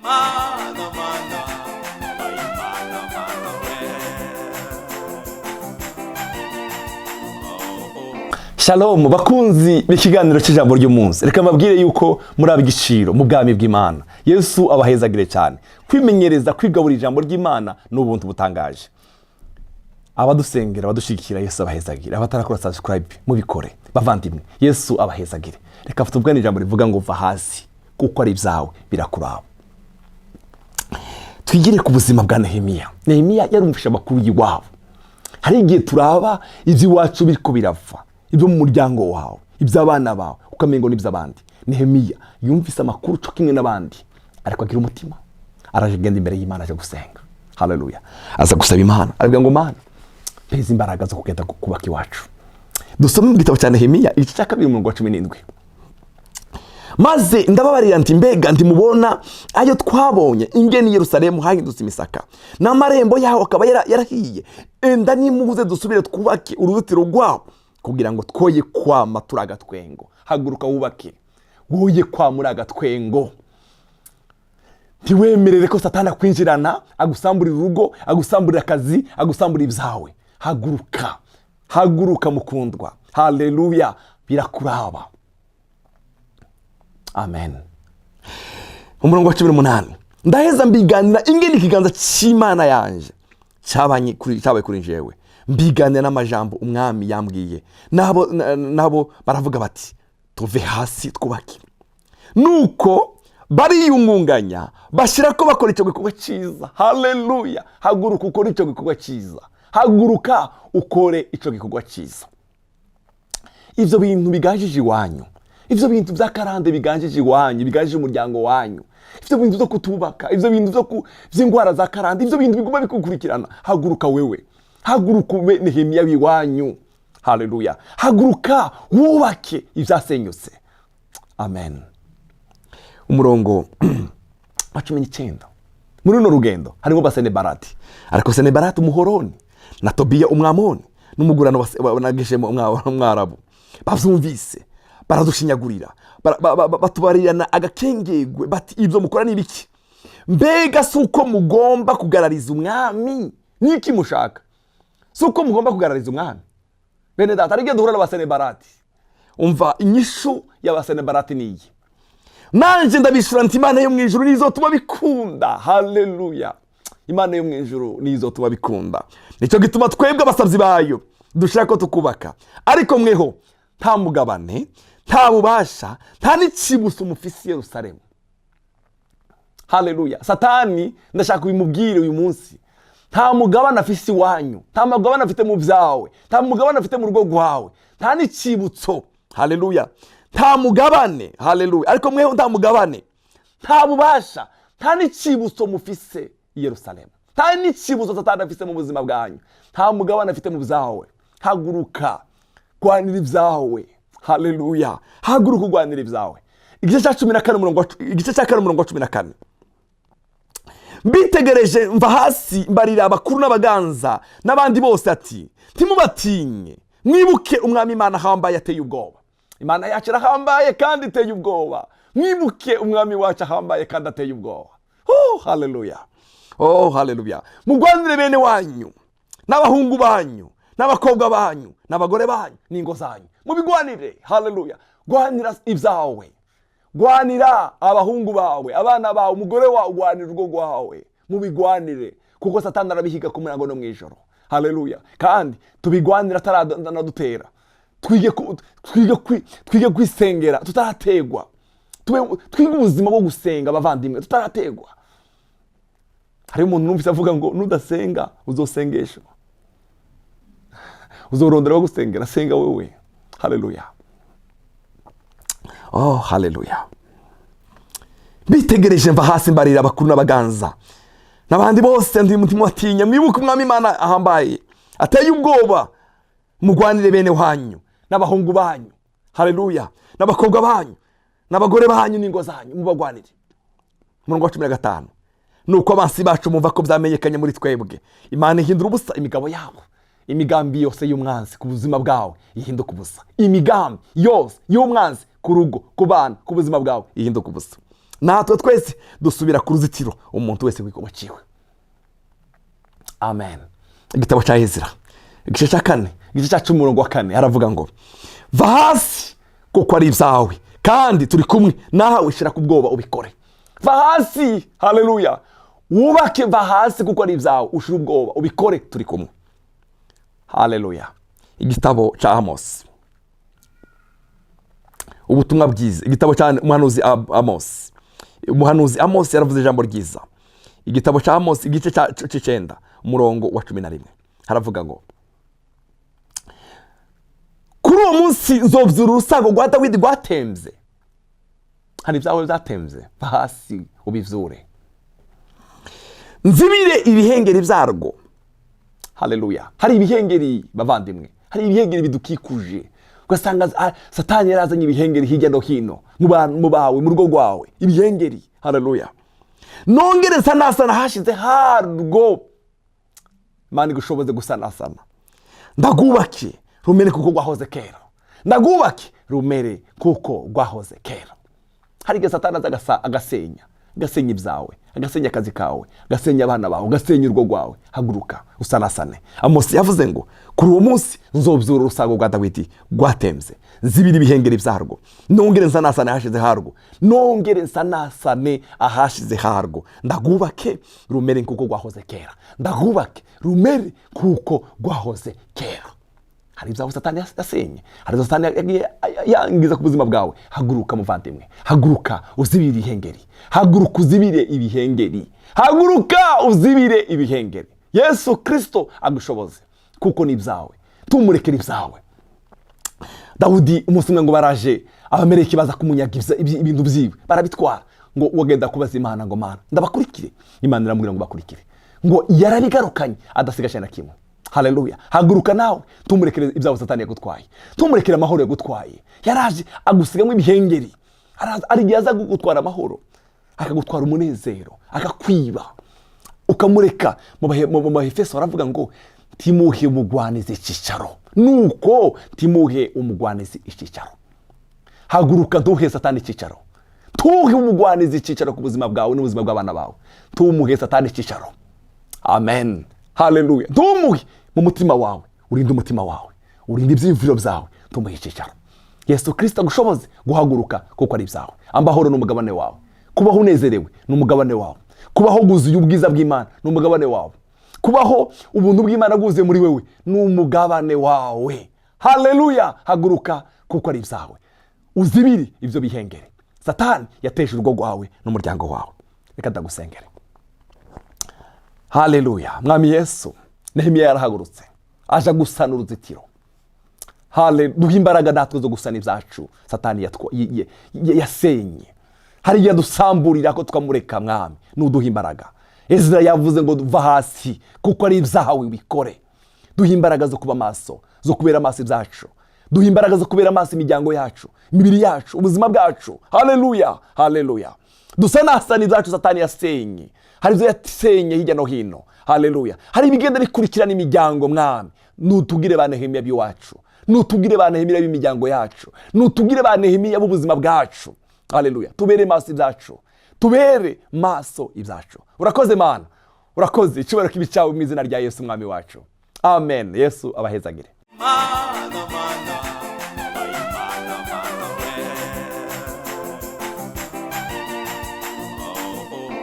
Mana, mana, Mana, mana, we. Oh, oh. Shalom bakunzi b'ikiganiro cy'ijambo ry'umunsi. Reka mbabwire yuko muri ab'igiciro mu bwami bw'Imana. Yesu abahezagire cyane. Kwimenyereza kwigaburira ijambo ry'Imana ni ubuntu butangaje. Abadusengera, abadushyigikira, Yesu abahezagire. Abatarakora subscribe, mubikore bavandimwe. Yesu abahezagire. Reka tuvugane ijambo rivuga ngo: "Va hasi kuko ari ibyawe, birakuraba." Twigire ku buzima bwa Nehemiya. Nehemiya yarumvishe amakuru y'iwabo. Hari igihe turaba iby'iwacu biriko birava, ibyo mu muryango wawe, iby'abana bawe, ukamenya ngo n'iby'abandi. Nehemiya yumvise amakuru co kimwe n'abandi, ariko agira umutima, araje agenda imbere y'Imana, aje gusenga. Haleluya! Aza gusaba Imana, aravuga ngo: "Mana, mpeza imbaraga zo kugenda kubaka iwacu." Dusome mu gitabo cya Nehemiya, igice cya 2, umurongo wa 17. "Maze ndababarira nti: 'Mbega ntimubona ayo twabonye, ingene i Yerusalemu hahindutse imisaka, n'amarembo yaho akaba yarahiye? Enda nimuze dusubire twubake uruzitiro rwaho, kugira ngo twoye kwama turi agatwengo.'" Haguruka wubake, woye kwama uri agatwengo. Ntiwemerere ko Satani akwinjirana, agusamburira urugo, agusamburira akazi, agusamburira ibyawe. Haguruka, haguruka mukundwa. Haleluya! Birakuraba. Amen. Umurongo wa 18: "Ndaheza mbiganira ingene ikiganza cy'Imana yanje cyabaye kuri njyewe, mbiganira n'amajambo umwami yambwiye. Nabo baravuga bati: 'Tuve hasi twubake.' Nuko bariyungunganya, bashyira ko bakora icyo gikorwa cyiza." Haleluya! Haguruka ukore icyo gikorwa cyiza. Haguruka ukore icyo gikorwa cyiza. Ibyo bintu biganjije iwanyu, ibyo bintu by'akarande biganjije iwanyu, biganjije umuryango wanyu, ibyo bintu byo kutubaka, ibyo bintu by'indwara za karande, ibyo bintu biguma bikukurikirana, haguruka wewe, haguruka ube Nehemiya w'iwanyu. Haleluya! Haguruka wubake ibyasenyutse. Amen. Umurongo wa 19: "Muri runo rugendo harimo ba Senebarati. Ariko Senebarati Umuhoroni na Tobiya Umwamoni n'umugurano wa na Geshemu Umwarabu bavyumvise, baradushinyagurira, batubarirana agakengegwe bati: 'Ibyo mukora ni ibiki? Mbega si uko mugomba kugarariza umwami? Niki mushaka? Si uko mugomba kugarariza umwami?'" Bene data, ariko duhura n'abasenebarati. Umva inyishu y'abasenebarati niyi: "Nanje ndabishura nti: 'Imana yo mu ijuru nizotuma bikunda.'" Haleluya! Imana yo mu ijuru nizotuma bikunda. "Nicyo gituma twebwe abasabyi bayo dushaka ko tukubaka, ariko mweho nta mugabane, nta bubasha, nta n'ikibuso mufise i Yerusalemu." Haleluya! Satani, ndashaka ubimubwire uyu munsi: nta mugabane afise iwanyu, nta mugabane afite mu byawe, nta mugabane afite mu rugo rwawe, nta n'ikibutso. Haleluya! Nta mugabane. Haleluya! "Ariko mweho nta mugabane, nta bubasha, nta n'ikibutso mufise i Yerusalemu." Nta n'ikibutso Satani afise mu buzima bwanyu, nta mugabane afite mu byawe. Haguruka rwanira ibyawe. Haleluya! Haguruka urwanira ibyawe. Igice cya 14, umurongo wa igice cya 4, umurongo wa 14: "Mbitegereje, mva hasi, mbarira abakuru n'abaganza n'abandi bose ati: 'Ntimubatinye, mwibuke umwami Imana ahambaye, ateye ubwoba.'" Imana yacu irahambaye kandi iteye ubwoba. Mwibuke umwami wacu ahambaye kandi ateye ubwoba. Oh haleluya! Oh haleluya! "Mugwanire bene wanyu n'abahungu banyu n'abakobwa banyu n'abagore banyu n'ingo zanyu, mubigwanire." Haleluya! Gwanira ibyawe, gwanira abahungu bawe, abana bawe, umugore wawe, gwanira urugo rwawe. Mubigwanire kuko Satani arabihiga ku murango no mu ijoro. Haleluya! Kandi tubigwanira ataranadutera. Twige kwisengera tutarategwa. Twige ubuzima bwo gusenga abavandimwe, tutarategwa. Hariho umuntu numvise avuga ngo: "Nudasenga uzosengesha, uzorondera gusengera." Senga wewe. Haleluya! Oh haleluya! "Bitegereje, mva hasi, mbarira abakuru n'abaganza n'abandi bose ndi: 'Ntimubatinya, mwibuke umwami Imana ahambaye, ateye ubwoba. Mugwanire bene wanyu n'abahungu banyu," haleluya, "n'abakobwa banyu n'abagore banyu n'ingo zanyu, mubagwanire." Umurongo wa 15: "Nuko abansi bacu mumva ko byamenyekanye muri twebwe, Imana ihindura ubusa imigabo yabo." Imigambi yose y'umwanzi ku buzima bwawe ihinduka ubusa. Imigambi yose y'umwanzi ku rugo, ku bana, ku buzima bwawe ihinduka ubusa. Natwe twese dusubira ku ruzitiro, umuntu wese wigomwa ciwe. Amen. Igitabo cya Ezira, igice cya 4, igice cya 10, umurongo wa 4, haravuga ngo: "Va hasi kuko ari ibyawe, kandi turi kumwe nawe. Shyira ku bwoba ubikore." Va hasi, haleluya, wubake. Va hasi kuko ari ibyawe, ushire ubwoba ubikore, turi kumwe. Haleluya. Igitabo cya Amosi, ubutumwa bwiza, igitabo cya umuhanuzi Amosi. Umuhanuzi Amosi yaravuze ijambo ryiza. Igitabo cya Amosi, igice 9, umurongo wa 11, haravuga ngo: "Kuri uwo munsi nzobyura urusago rwa Dawidi rwatemvye." Hari ibyawe byatemvye, va hasi ubivyure. "Nzibire ibihengeri byarwo." Haleluya. Hari ibihengeri, bavandimwe, hari ibihengeri bidukikuje, ugasanga Satani yarazanye ibihengeri hirya no hino mu bawe, mu rugo rwawe, ibihengeri. Haleluya. "Nongere nsanasana hashize harwo." Imana igushoboze gusanasana. "Ndagubake rumere kuko rwahoze kera." Ndagubake rumere kuko rwahoze kera. Hari igihe Satani aza agasenya ibyawe, agasenya akazi kawe, agasenya abana bawe, agasenya urugo rwawe. Haguruka usanasane. Amosi yavuze ngo: "Kuri uwo munsi nzobyura urusago rwa Dawidi rwatemvye, nzibira ibihengeri byarwo, nongere nsanasane ahashize harwo, nongere nsanasane ahashize harwo, ndagubake rumere kuko rwahoze kera, ndagubake rumere kuko rwahoze kera." Hari ibyawe Satani yasenye, hari ibyo Satani yagiye yangiza ku buzima bwawe. Haguruka muvandimwe, haguruka uzibire ibihengeri, haguruka uzibire ibihengeri, haguruka uzibire ibihengeri. Yesu Kirisito agushoboze kuko ni ibyawe, tumurekere ibyawe. Dawudi umunsi umwe ngo baraje Abamereki baza kumunyaga ibintu byiwe, barabitwara. Ngo wagenda kubaza Imana ngo: "Mana, ndabakurikire?" Imana iramubwira ngo bakurikire. Ngo yarabigarukanye adasigaje na kimwe. Haleluya. Haguruka nawe, tumurekere ibyawe Satani yagutwaye, tumurekere amahoro yagutwaye. Yaraje agusigamo ibihengeri. Araza, hari igihe aza kugutwara amahoro, akagutwara umunezero, akakwiba, ukamureka. Mu Bahefeso baravuga ngo: "Timuhe umugwanizi icyicaro." Nuko timuhe umugwanizi icyicaro. Haguruka, ntuhe Satani icyicaro, tuhe umugwanizi icyicaro ku buzima bwawe n'ubuzima bw'abana bawe. Tumuhe Satani icyicaro. Amen, haleluya. Ntumuhe mu mutima wawe, urinde umutima wawe, urinde ibyiyumviro byawe, tumuhe icyicaro. Yesu Kirisito agushoboze guhaguruka kuko ari ibyawe. Amahoro ni umugabane wawe, kubaho unezerewe ni umugabane wawe, kubaho wuzuye ubwiza bw'Imana ni umugabane wawe, kubaho ubuntu bw'Imana bwuzuye muri wewe ni umugabane wawe. Haleluya. Haguruka kuko ari ibyawe, uzibire ibyo bihengere Satani yateje urugo rwawe n'umuryango wawe. Reka ndagusengere. Haleluya. Mwami Yesu, Nehemiya yarahagurutse aja gusana uruzitiro. Duha imbaraga natwe zo gusana ibyacu Satani yasenye. Hari igihe dusamburira ko tukamureka. Mwami, nuduha imbaraga. Ezra yavuze ngo: "Va hasi kuko ari ibyawe, ubikore." Duha imbaraga zo kuba maso, zo kubera amaso ibyacu. Duha imbaraga zo kubera amaso imiryango yacu, imibiri yacu, ubuzima bwacu. Haleluya, haleluya. Dusanasana ibyacu Satani yasenye. Hari ibyo yasenye hirya no hino. Haleluya. Hari ibigenda bikurikirana imiryango. Mwami, nutugire ba Nehemiya b'iwacu, nutugire ba Nehemiya b'imiryango yacu, nutugire ba Nehemiya b'ubuzima bwacu. Haleluya. Tubere maso ibyacu, tubere maso ibyacu. Urakoze Mana, urakoze. Icyubahiro kibe icyawe mu izina rya Yesu Umwami wacu. Amen. Yesu abahezagire. Ma